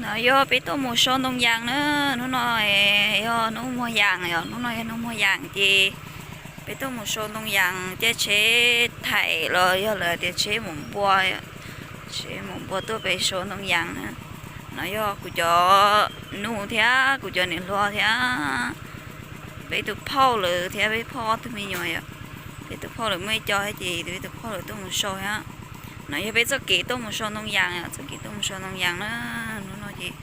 No yog peb tuaj mus sau ntoo yas na, hnub no yog hnub muag yas os, hnub no yog hnub muag yas ces peb tuaj mus sau ntoo yas, caij tsheb thaim los yog lawv tias tsheb mus npua, tsheb mus npua tuaj pem sau ntoo yas na. No yog kuv cov nus thiab kuv cov niam hluas thiab peb tus phauj lawv thiab peb phauj ob tug me nyuam yom. Peb tus phauj lawv muaj ib co thiab ces peb tus phauj lawv tuaj mus sau thiab. No yog peb txoj kev tuaj mus sau ntoo yas, txoj kev tuaj mus sau ntoo yas na. Hnub no ces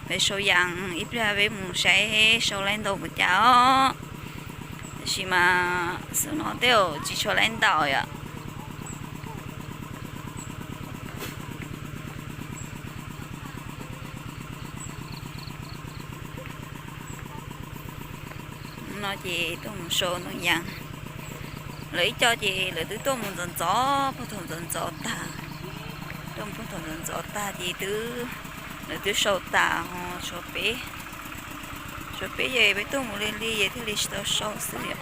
peb sau yas ib pliag peb mus saib sau laib ntau npaum cas os. Tab sis mas xwb no tej zaum tsis tshua laib ntau yom. No ces tuaj mus sau ntoo yas. Lawv ib co ces lawv twb tuaj mus ntxov ntxov, puag thaum ntxov ntxov tag. Tuaj mus puag thaum ntxov ntxov tag ces twb, lawv twb sau tas ho tshuav peb, tshuav peb ces peb tuaj mus li li es thiaj li tsis tau sau xwb yom.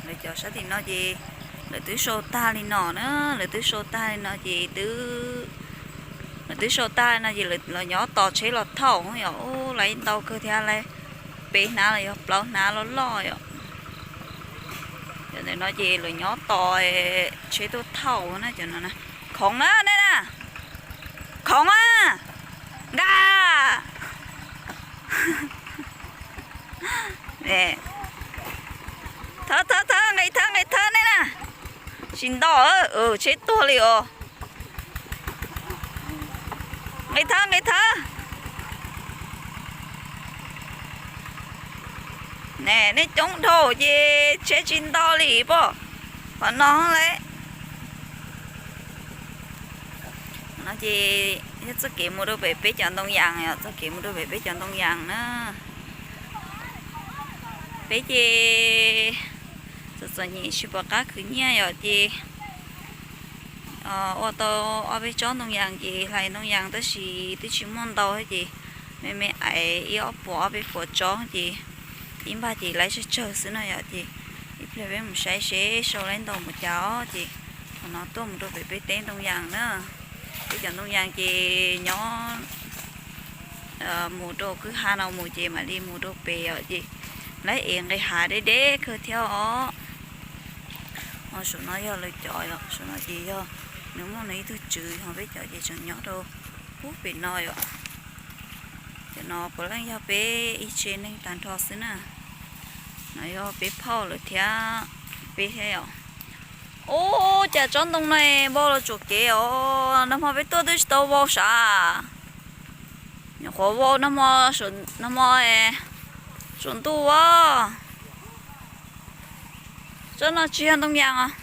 Lawv cov sab tim no ces lawv twb sau tag li no na, lawv twb sau tag li no ces twb, lawv twb sau tag li no ces lawv nyob tos tsheb los thauj yom. Ub, lawv ntau kawg thiab, lawv peb hnab los yog plaub hnab loj loj yom. Cov ntawm no ces lawv nyob tos tsheb tuaj thauj na, cov no na. Khoov na nej na, khoov na, nkaj. Thawb thawb thawb, nqis thawb nqis thawb nej na. Tsis nto, tsheb tuag li os. Nqis thawb nqis thawb. Ne, nej coob dhau ces tsheb tsis nto li pob. Qhov no lawm. No ces yog txoj kev mus rau pem peb cov ntoo yas yom, txoj kev mus rau pem peb cov ntoo yas na. Peb ces txom txom nyem tsis pom qab khwv nyiaj yom ces ua tau ob peb tsob ntoo yas ces hlais ntoo yas tab sis twb tsis muaj ntau thiab ces me me ais ib ob puas ob peb puas tsob ces ib npag ces laib tsawg tsawg xwb no yom ces ib pliag peb mus saib seb sau laib ntau npaum cas os ces qhov no tuaj mus rau pem peb teb ntoo yas na. Peb cov ntoo yas ces nyob mus rau kwj ha no mus ces mam li mus rau pem yom ces laib es nqis hav deb deb kawg thiab os. Ho saum no yog lawv cov yom, saum no ces yog nws muaj nws ib tug tswv, ho peb cov ces tseem nyob rau pub pem no yom. Cov no puav leej yog peb ib tse neeg tag nrho xwb na. No yog peb phauj lawm thiab peb thiab yom. Ub, cas tsob ntoo no vau los tsuam kev os, nag hmo peb tuaj twb tsis tau vau sav. Nyuam qhuav vau nag hmo, nag hmo tsaus ntuj as. Tsob no tsis yog ntoo yas os.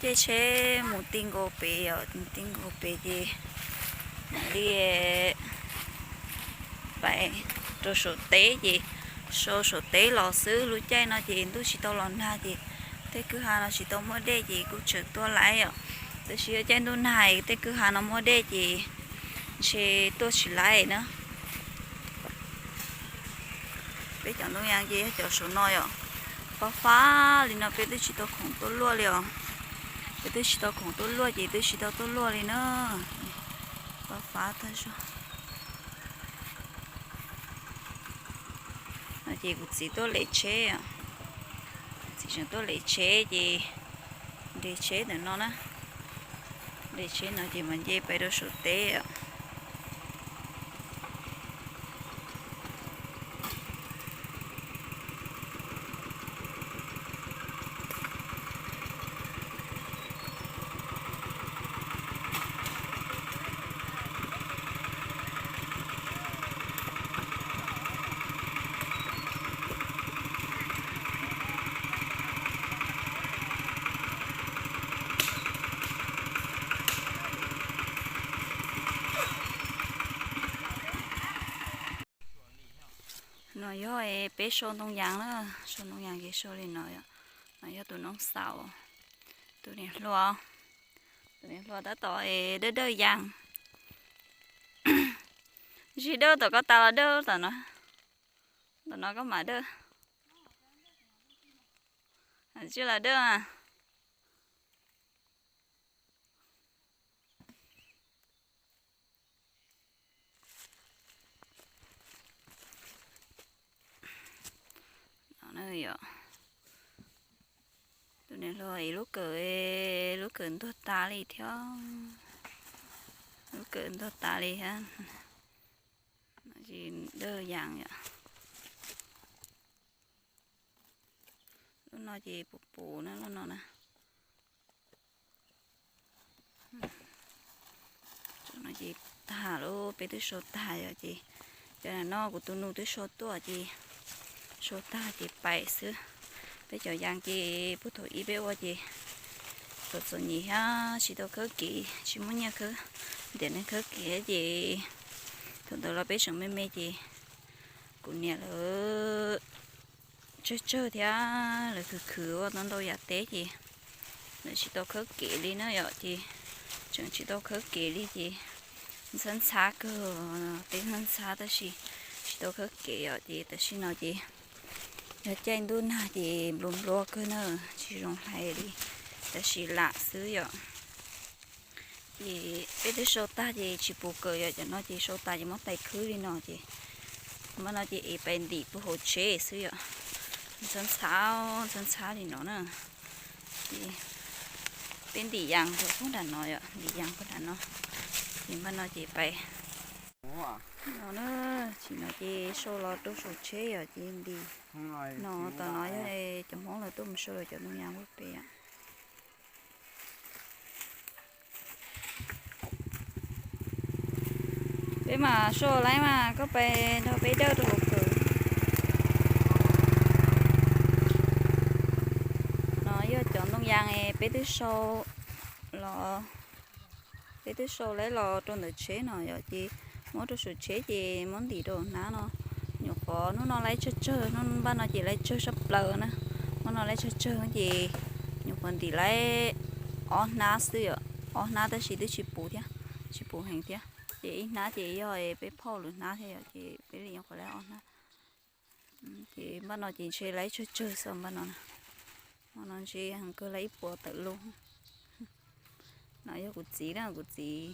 Caij tsheb mus ti nkaus pem os, mus ti nkaus pem ces mam li pais rau saum teb ces sau saum teb los xwb. Lub caij no ces ntuj tsis tau los nag ces tej kwj ha no tsis tau muaj dej ces kuj tseem tuaj laib os. Tab sis yog caij ntuj nag tej kwj ha no muaj dej ces ntshe tuaj tsis laib na. Peb cov ntoo yas ces yog cov saum no yom. Fab fab li no peb twb tsis tau khoom tuaj luaj li os. Peb twb tsis tau khoom tuaj luaj ces twb tsis tau tuaj luaj li na. Fab fab tag zog. No ces kuv txiv tuaj lem tsheb, txiv tseem tuaj lem tsheb ces nres tsheb ntawm no na. Nres tsheb no ces mam nce pais rau saum teb. No yog peb sau ntoo yas na, sau ntoo yas ces sau li no yom. No yog tus noob xaus, tus niam hluas, tus niam hluas tab tom dawj dawj yas. Tsis dawb tom koj tas los dawb tom no. Tom no koj mam dawb. Tsis los dawb. Tus niam hluas lub kawm, lub kawm ntuag tas li thiab. Lub kawm ntuag tas li thiab. Dawb yas yom. Lub no ces puv puv na, lub no na. Cov no ces tag lawm, peb twb sau tag yom, ces cov no kuv tus nus twb sau tuaj ces sau tag ces pais xwb. Peb cov yas ces puag thaum ub peb ua ces txom txom nyem thiab tsis tau khawb kev, tsis muaj nyiaj khawb, ntiam neeg khawb kev ces thaum ntawd los peb tseem me me ces kuv niam lawv tsawg tsawg thiab lawv khwv khwv ua ntau ntau yam teb ces lawv tsis tau khawb kev li na yom, ces tseem tsis tau khawb kev li ces ntxhab ntxhab kawg, teb ntxhab ntxhab tab sis tsis tau khawb kev yom, ces tam sim no ces yog caij ntuj nag ces nplua nplua kawg na, tsis zoo hlais li, tab sis lam xwb yom. Ces peb twb sau tag ces tsis pus kawm yom, cov no ces sau tas ces muab tais khwb li no ces npaj no ces es pais ntim puag hauv tsheb xwb yom. Ntxhab ntxhab, ntxhab ntxhab li no na. Ces peb ntim yas rau puag nram no yom, ntim yas puag nram no. Ces npaj no ces pais no na, tsis no ces sau los rau saum tsheb yom, ces ntim no, tom no yog cov Hmoob lawv tuaj mus sau los cov ntoo yas ua pem yom. Peb mam sau lawm mas koj pais nrog peb dawb rau hauv kawm. No yog cov ntoo yas peb twb sau los, peb twb sau lawm los rau ntawm tsheb no yom, ces muab rau saum tsheb ces muab ntim rau hnab no. Nyuam qhuav hnub no laib tsawg tsawg, hnub npaj no ces laib tsawg sab plaws na. Hnub no laib tsawg tsawg ces nyuam qhuav ntim laib ob hnab xwb yom, ob hnab tab sis twb tsis puv thiab, tsis puv heev thiab. Ces ib hnab ces yog peb phauj lwm hnab thiab yom, ces peb li nyuam qhuav laib ob hnab. Ces npaj no ces ntshe laib tsawg tsawg xwb npaj no. Hmo no ntshe heev kawg laib ib puas tawm lub. No yog kuv txiv na, kuv txiv,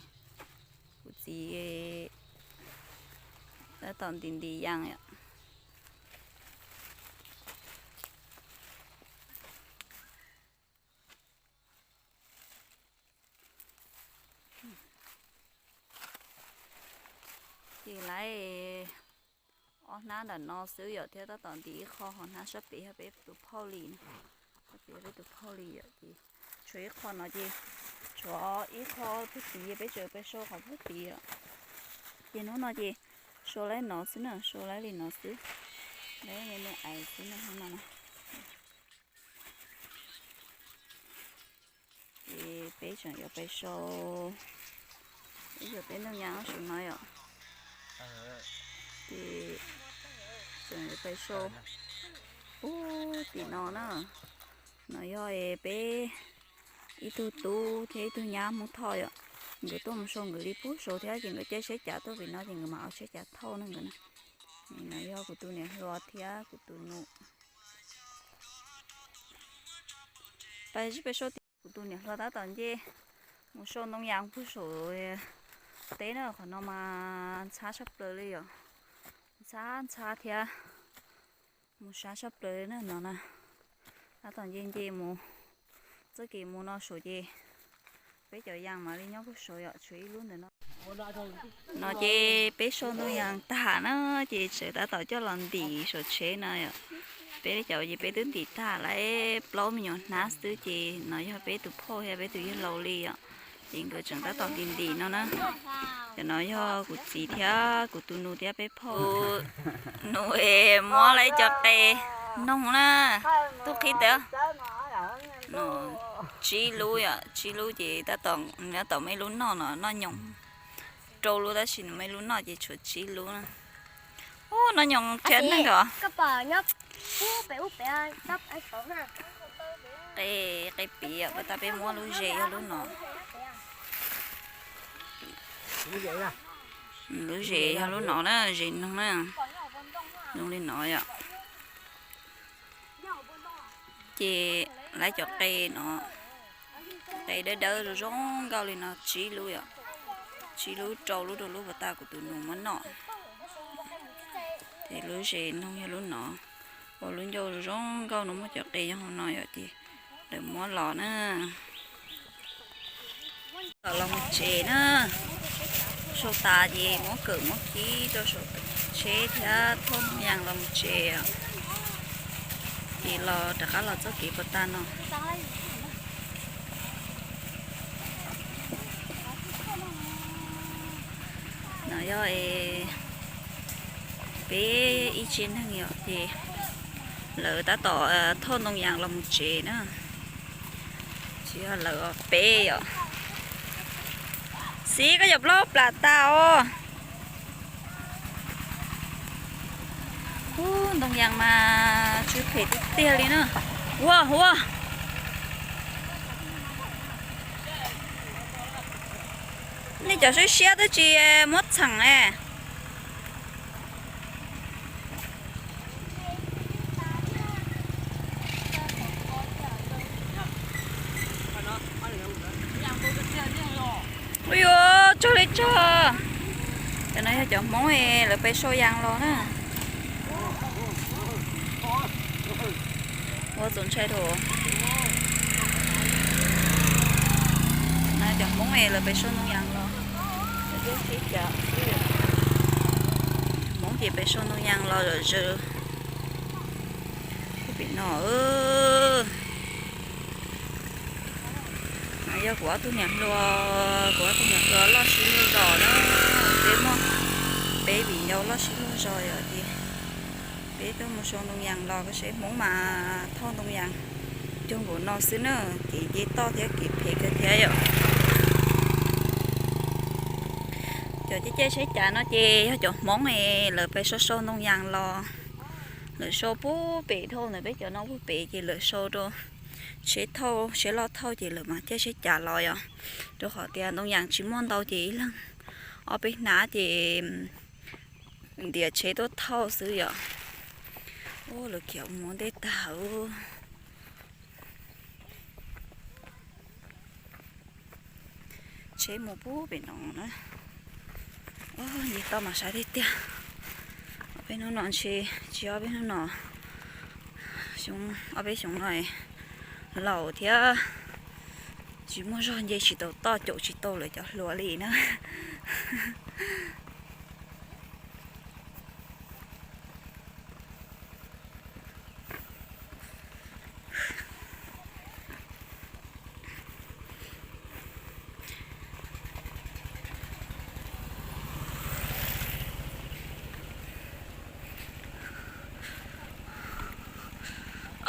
kuv txiv tab tom ntim ntim yas yom. Ces laib ob hnab ntawm no xwb yom, thiab tab tom ntim ib qho, ho hnab sab pem yog peb tus phauj li na. Sab pem yog peb tus phauj li yom, ces tshuav ib qho no ces tshuav ib qho puag tid, peb tseem pais sau qhov puag tid yom. Ces hnub no ces sau laib no xwb na, sau laib li no xwb, laib me me ais xwb na hnub no na. Ces peb tseem yuav pais sau, peb yuav peb ntoo yas saum no yom. Ces tseem yuav pais sau puag tim no na. No yog peb ib tug tub thiab ib tug nyab Hmoob Thoj yom. Nkawd tuaj mus sau nkawd li puag saud thiab ces nkawd caij tsheb cav tuaj pem no ces nkawd mam ua tsheb cav thauj na nkawd na. No yog kuv tus niam hluas thiab kuv tus nus. Pais, pais sau tim kuv tus niam hluas tab tom nce mus sau ntoo yas puag saum teb na, qhov no mas ntxhab tshaj plaws li yom. Ntxhab ntxhab thiab mus sab tshaj plaws li na no na. Tab tom nce nce mus, txoj kev mus no saum ces peb cov yas mam li nyob puag saud yom, tshuav ib lub ntawm no. No ces peb sau ntoo yas tag na, ces tseem tab tom coj los ntim saum tsheb no yom. Peb cov ces peb twb ntim tag lawm plaub me nyuam hnab xwb, ces no yog peb tus phauj thiab peb tus yawg laus li yom. Ces nkawd tseem tab tom ntim ntim no na. Cov no yog kuv txiv thiab kuv tus nus thiab peb phauj. Nus es muab lawv cov qe noog na, tub qhib tawm. Tsib lub yom, tsib lub ces tab tom, tab tom muaj ib lub noj no, noj nyoos. Rau lub tab sis nws muaj ib lub noj ces tshuav tsib lub na. Ub, noj nyoos thiab neeg os. Qe, qe piv yom, tab peb muab lub ze yog lub no. Lub zes yog lub no na, zes noog na, zoo li no yom. Ces lawv cov qe no, qe dawb dawb zoo zoo nkauj li no tsib lub yom, tsib lub rau lub rau lub puas tag kuv tus nus muab noj. Ces lub zes noog yog lub no, ua lub ncauj zoo zoo nkauj no muab cov qe yog hauv no yom ces lawv muab los na. Los mus tsev na, sau tas ces muab kawm muab kib rau saum tsheb thiab thauj ntoo yas los mus tsev. Ces los rov qab los txoj kev puas tag no. No yog peb ib tsev neeg yom ces lawv tab tom thauj ntoo yas los mus tsev na. Tsis yog lawv, peb yom. Xib, koj cov plaub plam tas os. Ub, ntoo yas mas tsw phem tiag tiag li na. Ua ua, nej cov siab siab twb tsis muab txheem ne. Ua yuav tsog li tsog. Cov no yog cov Hmoob es lawv pem sau yas los na. Ua txaus ntshai dhau. No cov Hmoob es lawv pem sau ntoo yas los. Hmoob ces pem sau ntoo yas los zom zaws. Pem no, no yog kuv ob tug niam hluas, kuv ob tug niam hluas loj sib luag zos na. Peb muaj peb viv ncaus loj sib luag zos yom ces peb tuaj mus sau ntoo yas los. Koj saib Hmoob mas thauj ntoo yas cog nkaus no xwb na, kev nce toj thiab kev phem kawg thiab yom. Cov caij caij tsheb cav no ces yog cov Hmoob es lawv pem sau sau ntoo yas los. Lawv sau puag pem dhau ntawm peb cov no puag pem ces lawv sau rau tsheb thauj, tsheb loj thauj ces lawv mam caij tsheb cav los yom. Rau qhov tias ntoo yas tsis muaj ntau ces ib leeg ob peb hnab ces ntiav tsheb tuaj thauj xwb yom. Ub, lawv khiav mus ua ntej tag. Tsheb mus puag pem no na. Nce toj mas sab tiag tiag. Ob peb hnub no ntshe, tsis ob peb hnub no, xyoo, ob peb xyoo no laus thiab tsis muaj zog nce tsis tau toj, caum tsis tau lawv cov hluas li na.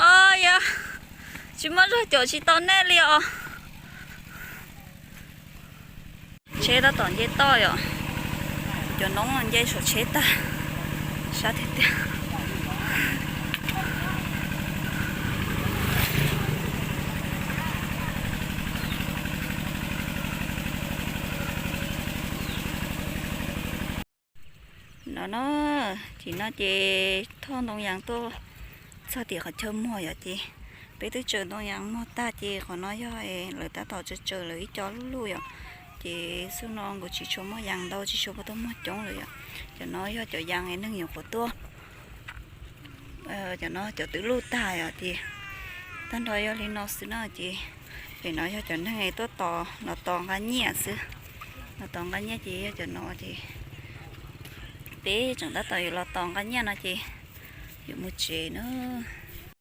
Au yog, tsis muaj zog caum tsis tau nej li os. Tsheb tab tom nce toj yom. Cov noob nce saum tsheb tag, sab tiag tiag. No no, tim no ces thauj ntoo yas tuaj txog tim qhov chaw muag yom, ces peb twb tsaws ntoo yas muag tag ces qhov no yog lawv tab tom tsaws tsaws lawv ib co luj luj yom. Ces xub no nkaus tsis tshua muaj yas ntau, tsis tshua puas tuaj muag coob lawm yom. Cov no yog cov yas neeg nyuam qhuav tuaj, cov no cov twb luj tag yom, ces tag nrho yog li no xwb na. Ces pem no yog cov neeg tuaj tos, los tos nqa nyiaj xwb. Los tos nqa nyiaj ces yog cov no ces peb tseem tab tom yuav los tos nqa nyiaj no ces yuav mus tsev na.